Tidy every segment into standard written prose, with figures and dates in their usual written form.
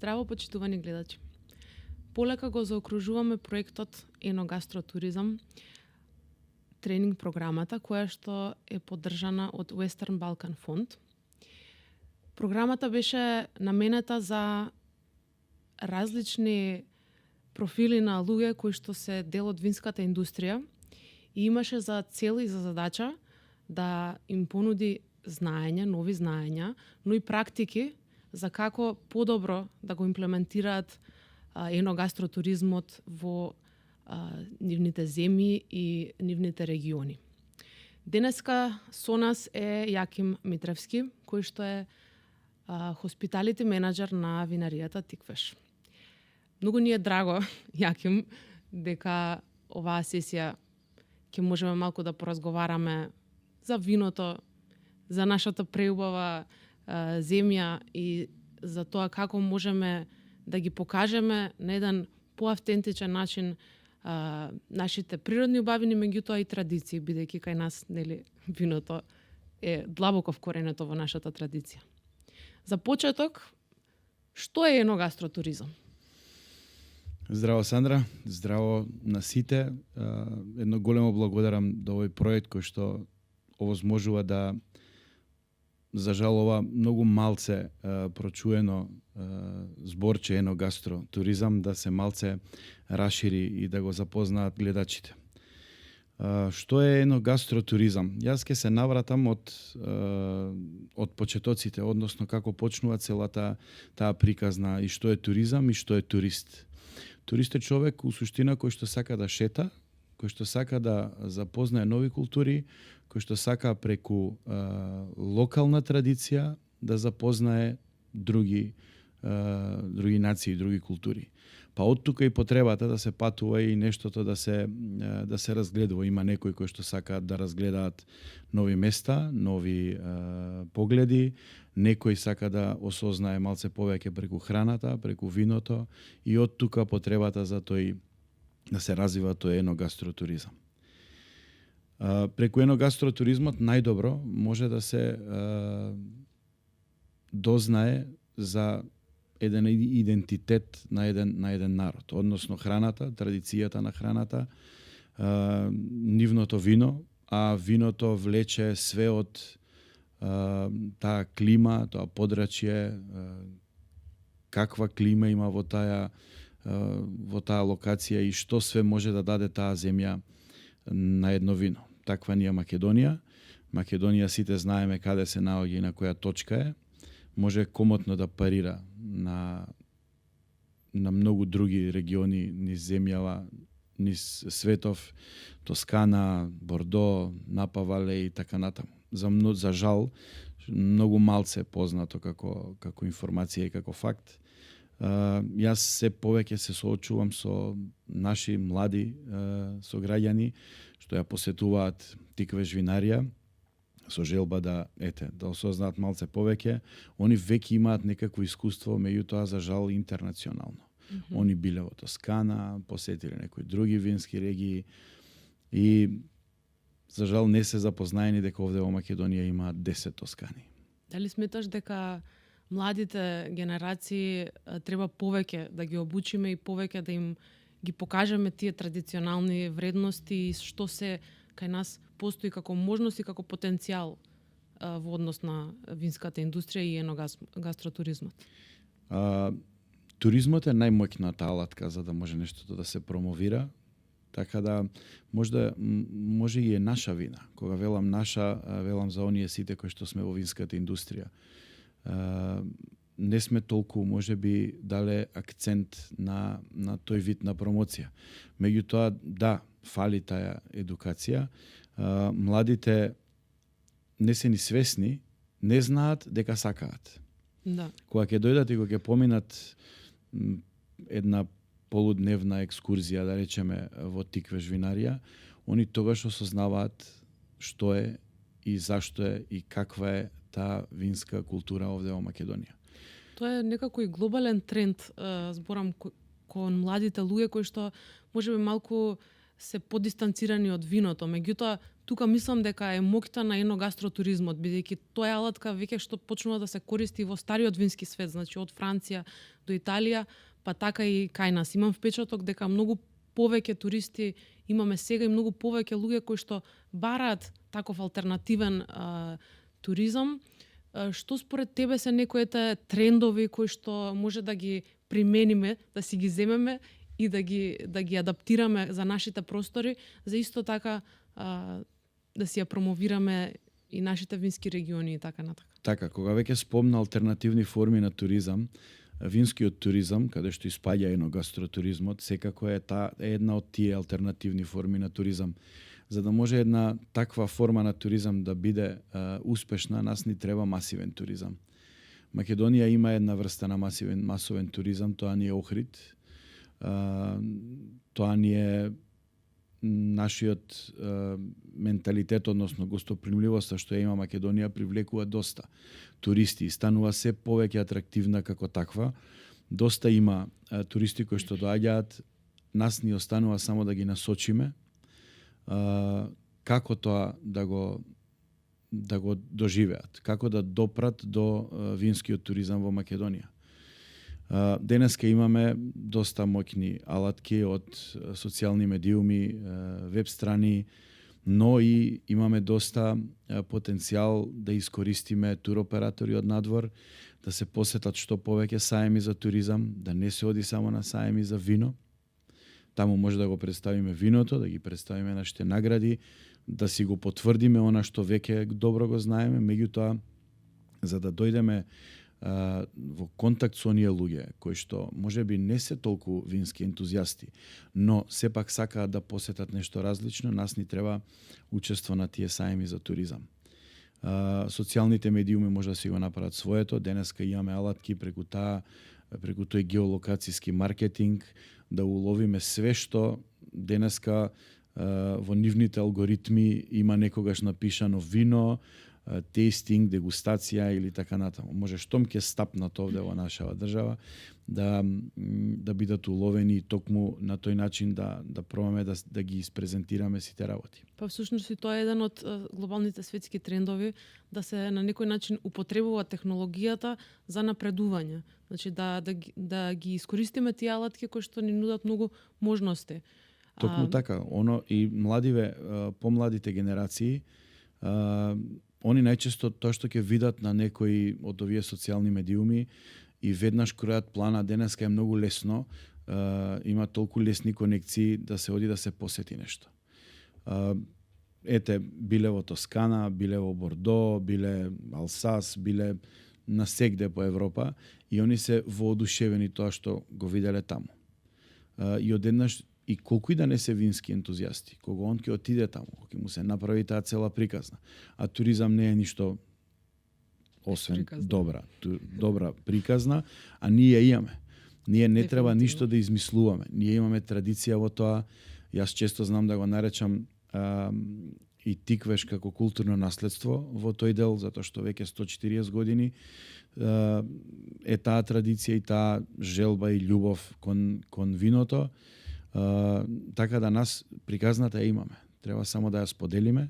Здраво, почитувани гледачи. Полека го заокружуваме проектот Еногастротуризам, тренинг програмата, која што е поддржана од Western Balkan Fond. Програмата беше наменета за различни профили на луѓе кои што се дел од винската индустрија и имаше за цел и за задача да им понуди знаење, нови знаења, но и практики за како подобро да го имплементираат еногастротуризмот во нивните земји и нивните региони. Денеска со нас е Јаким Митревски, кој што е хоспиталити менаџер на винаријата Тиквеш. Многу ни е драго, Јаким, дека оваа сесија ќе можеме малку да поразговараме за виното, за нашата преубава земја и за тоа како можеме да ги покажеме на еден поавтентичен начин нашите природни убавини, меѓутоа и традиции, бидејќи кај нас, нели, виното е длабоко вкоренето во нашата традиција. За почеток, што е еногастротуризам? Здраво, Сандра, здраво на сите. Едно големо благодарам до овој проект кој што овозможува да, за жал, ова многу малце прочуено зборче еногастротуризам да се малце расшири и да го запознаат гледачите. Што е еногастротуризам? Јас ќе се навратам од почетоците, односно како почнува целата таа приказна и што е туризам и што е турист. Турист е човек у суштина кој што сака да шета, кој што сака да запознае нови култури, кој што сака преку локална традиција да запознае други нации, други култури. Па од тука и потребата да се патува и нештото да се разгледува. Има некои кои што сакаат да разгледаат нови места, нови погледи, некој сака да осознае малце повеќе преку храната, преку виното и од тука потребата за тој да се развива тој еногастротуризам. Преку еногастротуризмот најдобро може да се дознае за еден идентитет на еден народ, односно храната, традицијата на храната, нивното вино, а виното влече све од таа клима, тоа подрачје, каква клима има во таа локација и што све може да даде таа земја на едно вино. Таква ни е Македонија. Македонија сите знаеме каде се наоѓа и на која точка е. Може комотно да парира на многу други региони низ земјава, низ светов, Тоскана, Бордо, Напа Вале и така натаму. За жал, многу малце познато како информација и како факт. Јас се повеќе се соочувам со наши млади сограѓани што ја посетуваат Тиквеш винарија со желба да осознаат малце повеќе. Они веќе имаат некакво искуство, меѓутоа за жал интернационално. Они биле во Тоскана, посетиле некои други вински регии и за жал не се запознаени дека овде во Македонија имаат 10 Тоскани. Дали сметаш дека младите генерации треба повеќе да ги обучиме и повеќе да им ги покажеме тие традиционални вредности и што се кај нас постои како можност и како потенцијал во однос на винската индустрија и еногастротуризмот? Туризмот е најмоќната алатка за да може нештото да се промовира, така да може и е наша вина. Кога велам наша, велам за оние сите кои што сме во винската индустрија. Не сме толку, можеби, дале акцент на тој вид на промоција. Меѓутоа, да, фали таа едукација. Младите не се ни свесни, не знаат дека сакаат. Да. Кога ќе дојдат и кога ќе поминат една полудневна екскурзија, да речеме, во Тиквеш винарија, они тогаш осознаваат што е и зашто е и каква е таа винска култура овде во Македонија. Тоа е некако и глобален тренд, зборам кон младите луѓе кои што можеби малку се подистанцирани од виното, меѓутоа тука мислам дека е моќта на еногастротуризмот, бидејќи тоа е алатка веќе што почнува да се користи во стариот вински свет, значи од Франција до Италија, па така и кај нас. Имам впечаток дека многу повеќе туристи имаме сега и многу повеќе луѓе кои што бараат таков алтернативен туризам. Што според тебе се некоите трендови кои што може да ги примениме, да си ги земеме и да ги адаптираме за нашите простори, за исто така да си ја промовираме и нашите вински региони и така натака. Така, кога веќе спомна алтернативни форми на туризам, винскиот туризам, каде што испаѓа еногастротуризмот, секако е една од тие алтернативни форми на туризам. За да може една таква форма на туризам да биде успешна, нас ни треба масивен туризам. Македонија има една врста на масовен туризам, тоа ни е Охрид. Тоа ни е нашиот менталитет, односно гостопримливоста што има Македонија, привлекува доста туристи. Станува се повеќе атрактивна како таква. Доста има туристи кои што доаѓаат, нас ни останува само да ги насочиме како тоа да го доживеат, како да допрат до винскиот туризам во Македонија. Денеска имаме доста моќни алатки од социјални медиуми, веб страни, но и имаме доста потенцијал да искористиме туроператори од надвор, да се посетат што повеќе саеми за туризам, да не се оди само на саеми за вино. Таму може да го представиме виното, да ги представиме нашите награди, да си го потврдиме она што веќе добро го знаеме, меѓутоа за да дојдеме во контакт со оние луѓе кои што можеби не се толку вински ентузијасти, но сепак сакаат да посетат нешто различно, нас ни треба учество на тие саеми за туризам. Социјалните медиуми може да си го направат своето. Денеска имаме алатки преку тој геолокацијски маркетинг да уловиме све што денеска во нивните алгоритми има некогаш напишано вино, тестинг, дегустација или така натаму. Може штом ќе стапнат овде во нашава држава да бидат уловени токму на тој начин да пробаме да ги испрезентираме сите работи. Па всушност и тоа е еден од глобалните светски трендови, да се на некој начин употребува технологијата за напредување. Значи да ги искористиме тие алатки кои што ни нудат многу можности. Токму така, и помладите генерации, они најчесто тоа што ќе видат на некои од овие социјални медиуми и веднаш кројат плана. Денеска е многу лесно, има толку лесни конекции да се оди да се посети нешто. Ете, биле во Тоскана, биле во Бордо, биле Алсас, биле насегде по Европа и они се воодушевени тоа што го виделе таму. И одеднаш, и колку и да не се вински ентузијасти, кога он ќе отиде таму, ќе му се направи таа цела приказна, а туризам не е ништо освен добра приказна, а ние имаме. Ние не треба ништо да измислуваме. Ние имаме традиција во тоа. Јас често знам да го наречам и Тиквеш како културно наследство во тој дел, затоа што веќе 140 години е таа традиција и таа желба и љубов кон виното. Така да нас приказната ја имаме. Треба само да ја споделиме.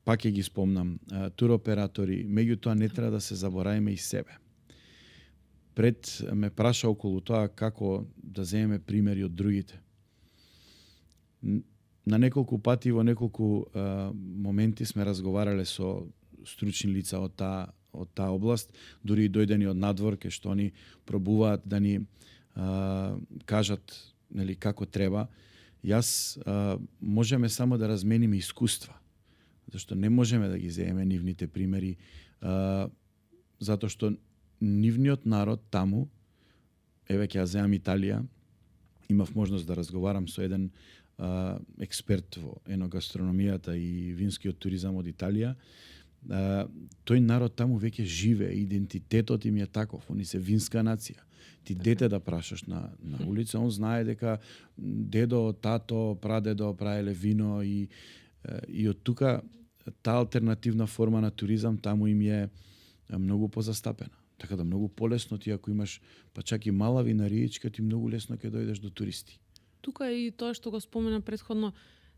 Пак ќе ги спомнам, туроператори, меѓутоа не треба да се заборавиме и себе. Пред ме праша околу тоа како да земеме примери од другите. На неколку пати во неколку моменти сме разговарале со стручни лица од таа област, дури и дојдени од надвор, кај што они пробуваат да ни кажат како треба. Јас можеме само да размениме искуства, зашто не можеме да ги земеме нивните примери, затоа што нивниот народ таму, еве ќе ја земам Италија, имав можност да разговарам со еден експерт во еногастрономијата и винскиот туризам од Италија. Тој народ таму веќе живее, идентитетот им е таков, они се винска нација. Ти дете да прашаш на улица, он знае дека дедо, тато, прадедо правеле вино и од тука таа алтернативна форма на туризам таму им е многу позастапена. Така да многу полесно ти ако имаш па чак и мала винариичка, ти многу лесно ќе дојдеш до туристи. Тука е и тоа што го спомена претходно,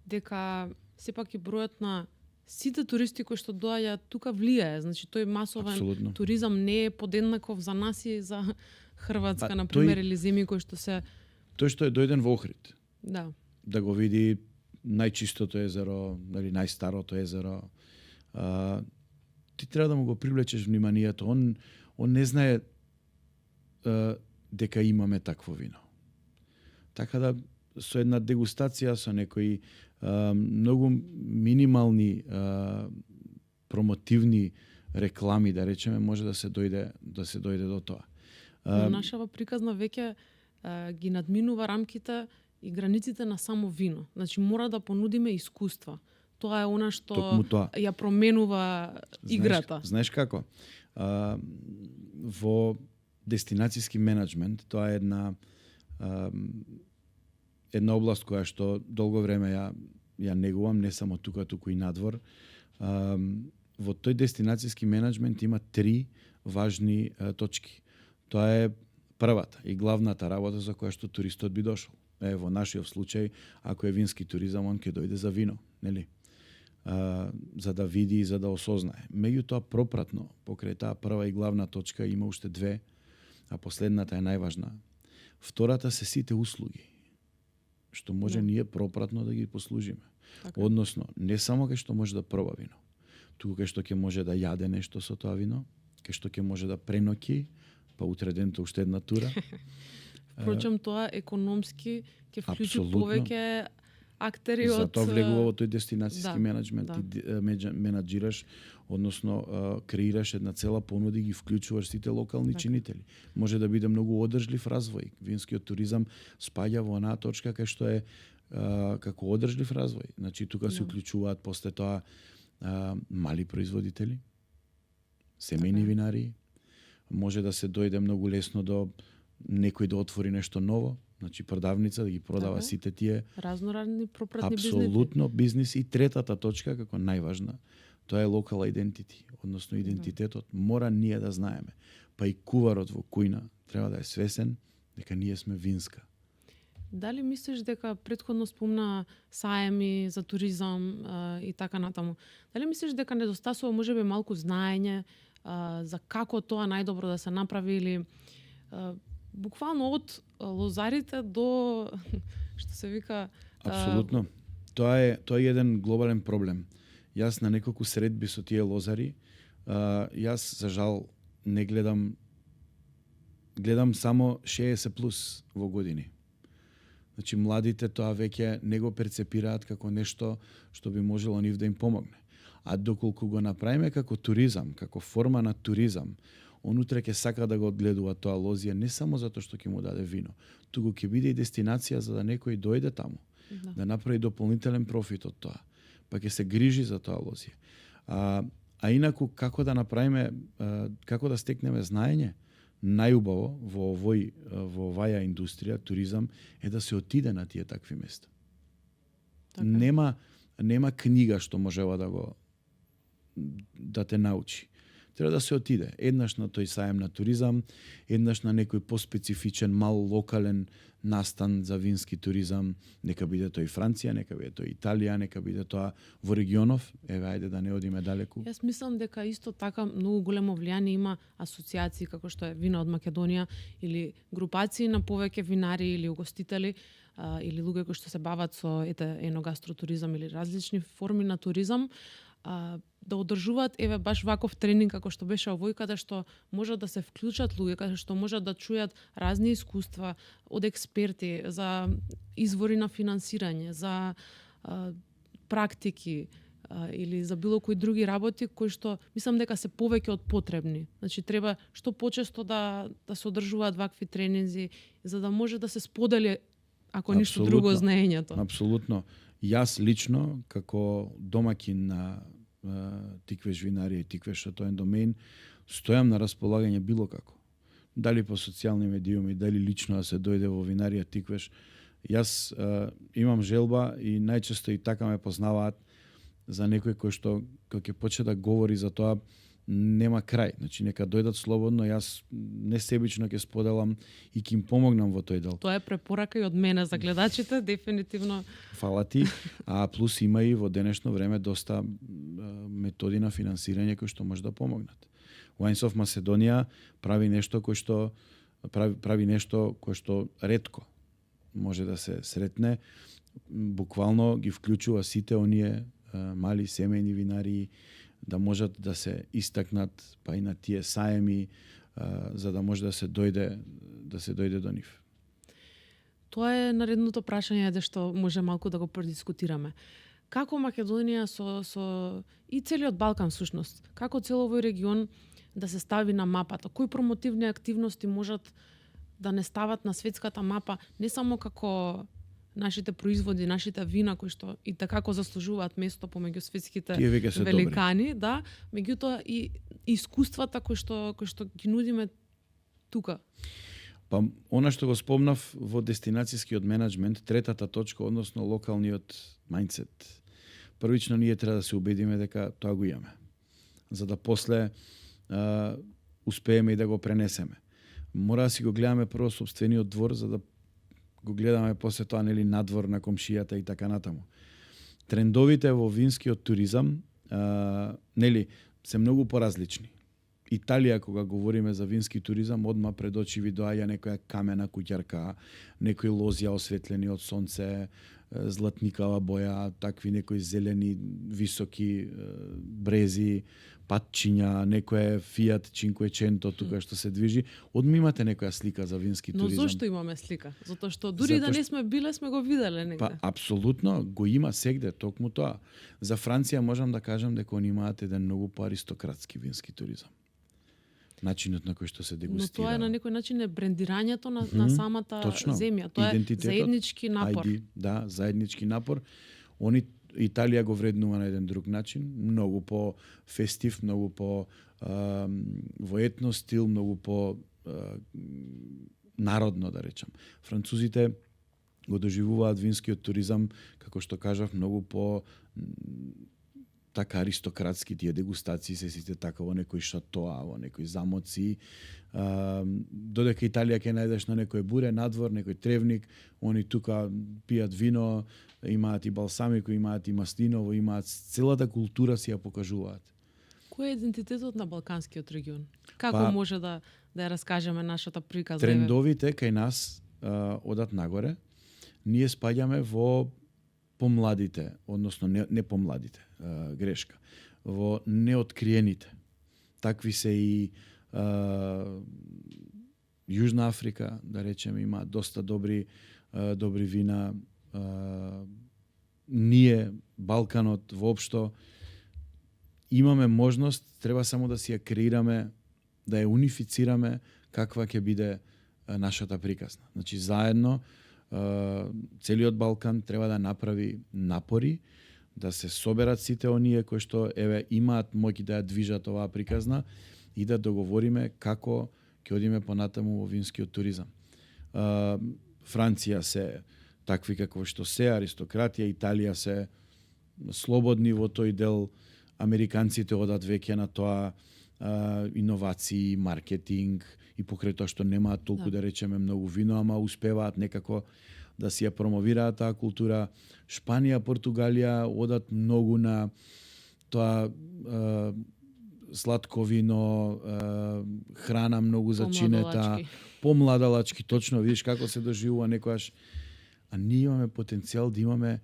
дека сепак и бројот на сите туристи кои што доаѓаат тука влијае. Значи тој масовен Апсолутно. туризам не е подеднаков за нас и за Хрватска, на пример, или земи кои што се Тој што е дојден во Охрид, да го види најчистото езеро, нели најстарото езеро, ти треба да му го привлечеш вниманието. Он не знае дека имаме такво вино. Така да со една дегустација, со некои многу минимални промотивни реклами, да речеме, може да се дојде до тоа. Но нашава приказна веќе ги надминува рамките и границите на само вино. Значи мора да понудиме искуства. Тоа е она што ја променува играта. Знаеш како? Во дестинацијски менеджмент, тоа е една област која што долго време ја негувам, не само тука, туку и надвор. Во тој дестинацијски менеджмент има 3 важни точки. Тоа е првата и главната работа за која што туристот би дошол. Во нашиот случај, ако е вински туризам, он ќе дојде за вино, нели? За да види и за да осознае. Меѓутоа, пропратно, покрај таа прва и главна точка, има уште 2, а последната е најважна. Втората се сите услуги, што може ние пропратно да ги послужиме. Така. Односно, не само кај што може да проба вино, туку кај што ќе може да јаде нешто со тоа вино, кај што ќе може да преноќи, па утре дента уште една тура. Впрочем, тоа економски ќе вклучи повеќе актери од... Затоа влегува во тој дестинацијски менеджмент. Ти менаџираш, односно креираш една цела понуда и ги вклучуваш сите локални чинители. Може да биде многу одржлив развој. Винскиот туризам спаѓа во онаа точка кај што е како одржлив развој. Значи, тука се уклучуваат после тоа мали производители, семејни винари, може да се дојде многу лесно до некој да отвори нешто ново, значи продавница да ги продава сите тие разноразни пропратни бизнеси. Апсолутно бизнис. И третата точка, како најважна, тоа е local identity, односно идентитетот. Мора ние да знаеме. Па и куварот во кујна треба да е свесен дека ние сме винска. Дали мислиш дека претходно спомна саеми за туризам и така натаму? Дали мислиш дека недостасува можеби малку знаење за како тоа најдобро да се направи или буквално од лозарите до што се вика Апсолутно. Тоа е еден глобален проблем. Јас на неколку средби со тие лозари, јас за жал не гледам само 60 плюс во години. Значи младите тоа веќе не го перцепираат како нешто што би можело нив да им помогне. А доколку го направиме како туризам, како форма на туризам, он утре ќе сака да го одгледува тоа лозија не само затоа што ќе му даде вино, туку ќе биде и дестинација за да некој дојде таму, да направи дополнителен профит од тоа, па ќе се грижи за тоа лозија. А инаку како да направиме, како да стекнеме знаење, најубаво во оваа индустрија, туризам, е да се отиде на тие такви места. Така. Нема книга што можева да те научи. Треба да се отиде. Еднаш на тој саем на туризам, еднаш на некој поспецифичен, мал локален настан за вински туризам. Нека биде тој Франција, нека биде тој Италија, нека биде тоа во регионов. Еве, ајде да не одиме далеку. Јас мислам дека исто така многу големо влијание има асоцијации како што е Вина од Македонија или групации на повеќе винари или угостители или луѓе кои што се бават со еногастротуризам или различни форми на туризам, да одржуваат баш ваков тренинг како што беше овој, каде што можат да се вклучат луѓе, каде што можат да чујат разни искуства од експерти за извори на финансирање, за практики или за било кои други работи кои што мислам дека се повеќе од потребни. Значи треба што почесто да се одржуваат вакви тренинзи за да може да се сподели ако ништо друго знаењето. Апсолутно. Јас лично, како домаќин на Тиквеш винарија и Тиквеш Шато Домен, стојам на располагање било како. Дали по социјални медиуми, дали лично да се дојде во винарија Тиквеш. Јас имам желба и најчесто и така ме познаваат за некој кој што ќе почне да говори за тоа нема крај. Значи нека дојдат слободно, јас несебично ќе споделам и ќе им помогнам во тој дел. Тоа е препорака и од мене за гледачите, дефинитивно. Фала ти. А плюс има и во денешно време доста методи на финансирање кои што може да помогнат. Wines of Macedonia прави нешто кој што прави нешто кој што ретко може да се сретне. Буквално ги вклучува сите оние мали семејни винари да можат да се истакнат па и на тие саеми за да може да се дојде до нив. Тоа е наредното прашање што може малку да го продискутираме. Како Македонија со и целиот Балкан всушност, како цел овој регион да се стави на мапата? Кои промотивни активности можат да не стават на светската мапа, не само како нашите производи, нашите вина кои што и како заслужуваат место помеѓу светските великани, добри. Да, меѓутоа и искуствата кои што ги нудиме тука. Па она што го спомнав во дестинацијскиот менеджмент, третата точка, односно локалниот мајндсет. Првично ние треба да се убедиме дека тоа го имаме, за да после успееме и да го пренесеме. Мора да си го гледаме прво сопствениот двор, за да го гледаме после тоа надвор на комшијата и така натаму. Трендовите во винскиот туризам се многу поразлични. Италија, кога говориме за вински туризам, одма пред очи ви доаѓа некоја камена куќарка, некои лозја осветлени од сонце, златникава боја, такви некои зелени, високи брези, патчиња, некој Fiat 500 тука што се движи. Одма имате некоја слика за вински туризам. Но зошто имаме слика? Затоа што дури да не сме биле, сме го виделе негде. Па апсолутно, го има сегде, токму тоа. За Франција можам да кажам дека они имаат еден многу поаристократски вински туризам. Начинот на кој што се дегустира. Но тоа е на некој начин е брендирањето на самата земја. Тоа е заеднички напор. Да, заеднички напор. Они Италија го вреднува на еден друг начин, многу по фестив, многу по во етно стил, многу по народно да речам. Французите го доживуваат винскиот туризам, како што кажав, многу по така аристократски, тие дегустации се сите така во некој шатоа, во некои замоци. Додека Италија ќе најдеш на некој буре надвор, некој тревник, они тука пијат вино, имаат и балсамико, имаат и маслиново, имаат целата култура си ја покажуваат. Кој е идентитетот на балканскиот регион? Како може да ја раскажеме нашата приказна? Трендовите кај нас одат нагоре. Ние спаѓаме во помладите, односно не помладите, грешка, во неоткриените. Такви се и Јужна Африка, да речеме, има доста добри вина. Ние, Балканот, воопшто, имаме можност, треба само да си ја креираме, да ја унифицираме каква ќе биде нашата приказна. Значи, заедно, целиот Балкан треба да направи напори, да се соберат сите оние кои што имаат моќ да ја движат оваа приказна и да договориме како ќе одиме понатаму во винскиот туризам. Франција се такви како што се аристократија, Италија се слободни во тој дел, американците одат веќе на тоа иновации, маркетинг и покрај тоа што немаат толку да речеме многу вино, ама успеваат некако да си ја промовираат таа култура. Шпанија, Португалија одат многу на тоа сладко вино, храна многу зачинета, помладалачки, точно видиш како се доживува некојаш. А ние имаме потенцијал да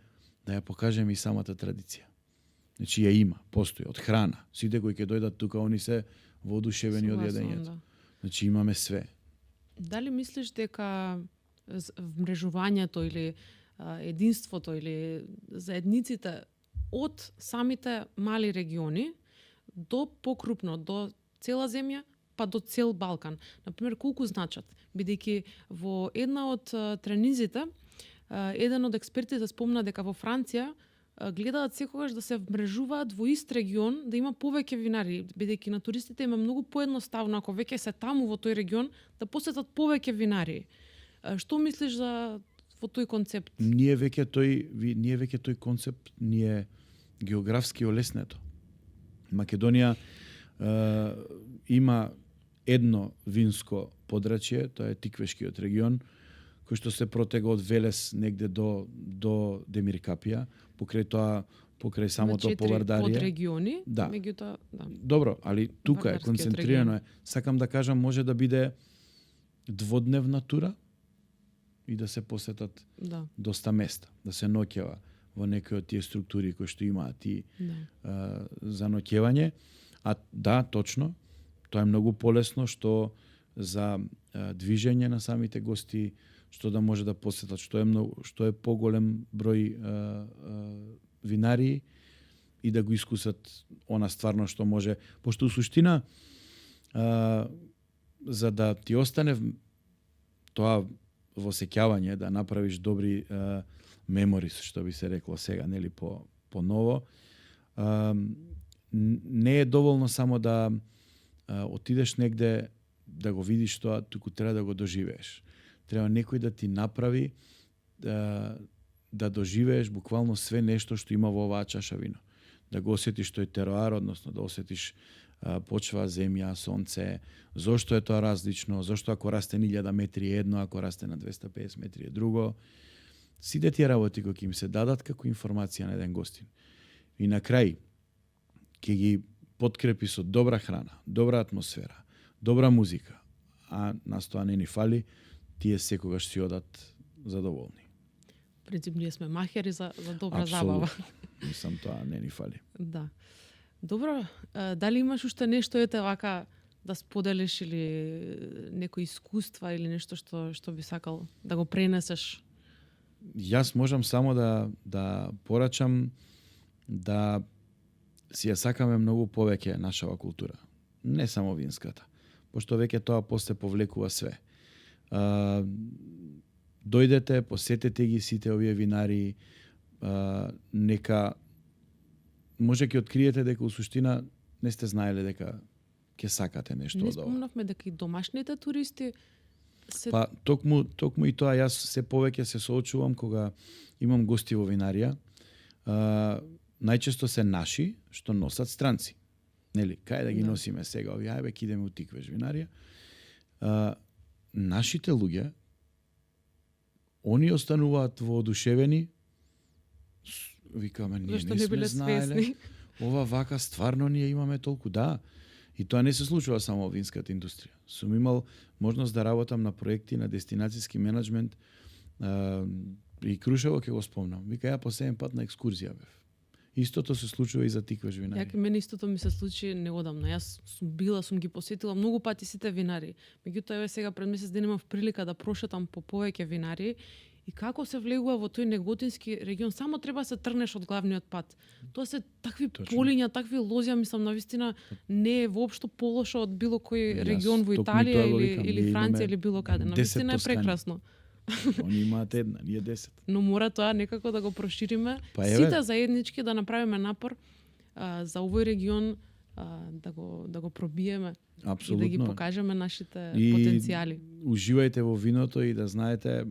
ја покажеме и самата традиција. Значи ја има, постои од храна. Сите кои ќе дојдат тука, они се воодушевени од јадењето. Да. Значи имаме све. Дали мислиш дека вмрежувањето или единството или заедниците од самите мали региони до покрупно, до цела земја, па до цел Балкан. Например, колку значат? Бидејќи во една од тренизите, еден од експертите спомна дека во Франција гледаат секогаш да се вмрежуваат во ист регион, да има повеќе винари, бидејќи на туристите има многу поедноставно, ако веќе се таму во тој регион, да посетат повеќе винари. Што мислиш за во тој концепт? Ние веќе тој концепт ни е географски олеснето. Македонија Има едно винско подрачје, тоа е Тиквешкиот регион, кој што се протега од Велес негде до Демиркапија, покрај самото Повардарие. Од региони, да. меѓутоа, да. Добро, али тука е концентрирано. Сакам да кажам, може да биде дводневна тура и да се посетат доста места, да се ноќева во некои од тие структури кои што имаат и за ноќевање. А да, точно, тоа е многу полесно што за движење на самите гости, што да може да посетат, што е поголем број винарии и да го искусат она стварно што може. Пошто у суштина, за да ти остане тоа во сеќавање, да направиш добри меморис, што би се рекло сега, нели по ново, не е доволно само да отидеш негде да го видиш тоа, туку треба да го доживееш. Треба некој да ти направи да доживееш буквално све нешто што има во оваа чаша вино. Да го осетиш тој тероар, односно да осетиш почва, земја, сонце, зошто е тоа различно, зошто ако расте 1000 метри е едно, ако расте на 250 метри е друго. Сите тие работи кои им се дадат како информација на еден гостин. И на крај, ќе ги подкрепи со добра храна, добра атмосфера, добра музика, а нас тоа не ни фали, тие секогаш си одат задоволни. Принцип, ние сме махери за добра забава. Мислам, тоа не ни фали. Да. Добро, дали имаш уште нешто ете вака да споделиш или некои искуства или нешто што би сакал да го пренесеш? Јас можам само да порачам да си ја сакаме многу повеќе нашава култура. Не само винската, пошто веќе тоа после повлекува све. Дојдете, посетете ги сите овие винари, нека може ќе откриете дека у суштина не сте знаеле дека ќе сакате нешто од ова. Не спомнавме дека и домашните туристи се... Па токму и тоа, јас се повеќе се соочувам кога имам гости во винарија. Најчесто се наши што носат странци. Нели, кај да ги носиме сега овие, ајбе ќе идеме у Тиквеш винарија. Нашите луѓе, они остануваат воодушевени, викаме, ние не сме знаеле, ова вака стварно ние имаме толку, да. И тоа не се случува само во винската индустрија. Сум имал можност да работам на проекти на дестинацијски менеджмент и Крушево ќе го спомнам. Вика, ја последен пат на екскурзија бев. Истото се случува и за Тиквеш винари. Мене истото ми се случи неодамна. Јас сум ги посетила многу пати сите винари. Меѓутоа еве сега пред месец ден имав прилика да прошетам по повеќе винари и како се влегува во тој неготински регион, само треба да се трнеш од главниот пат. Тоа се такви полиња, такви лозја, мислам, навистина не е воопшто полошо од било кој регион во Италија или Франција или било каде. Навистина е прекрасно. Они имаат една, ние 10. Но мора тоа некако да го прошириме. Сите заеднички да направиме напор за овој регион да го пробиеме. Апсолутно. И да ги покажеме нашите потенцијали. Уживајте во виното и да знаете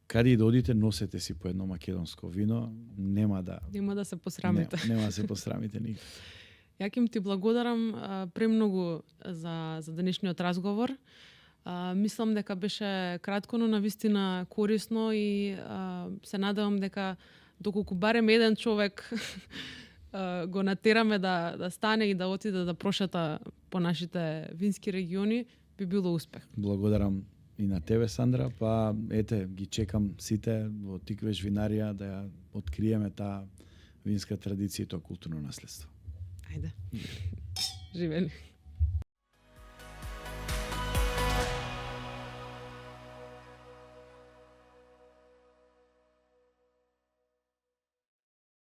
каде и да одите, носете си по едно македонско вино, нема да се посрамите. Нема да се посрамите никак. Јаким, ти благодарам премногу за денешниот разговор. Мислам дека беше кратко, но навистина корисно и се надевам дека доколку барем еден човек го натераме да стане и да отиде да прошета по нашите вински региони, би било успех. Благодарам и на тебе, Сандра, па ете, ги чекам сите во Тиквеш винарија да ја откриеме таа винска традиција и тоа културно наследство. Ајде. Живели.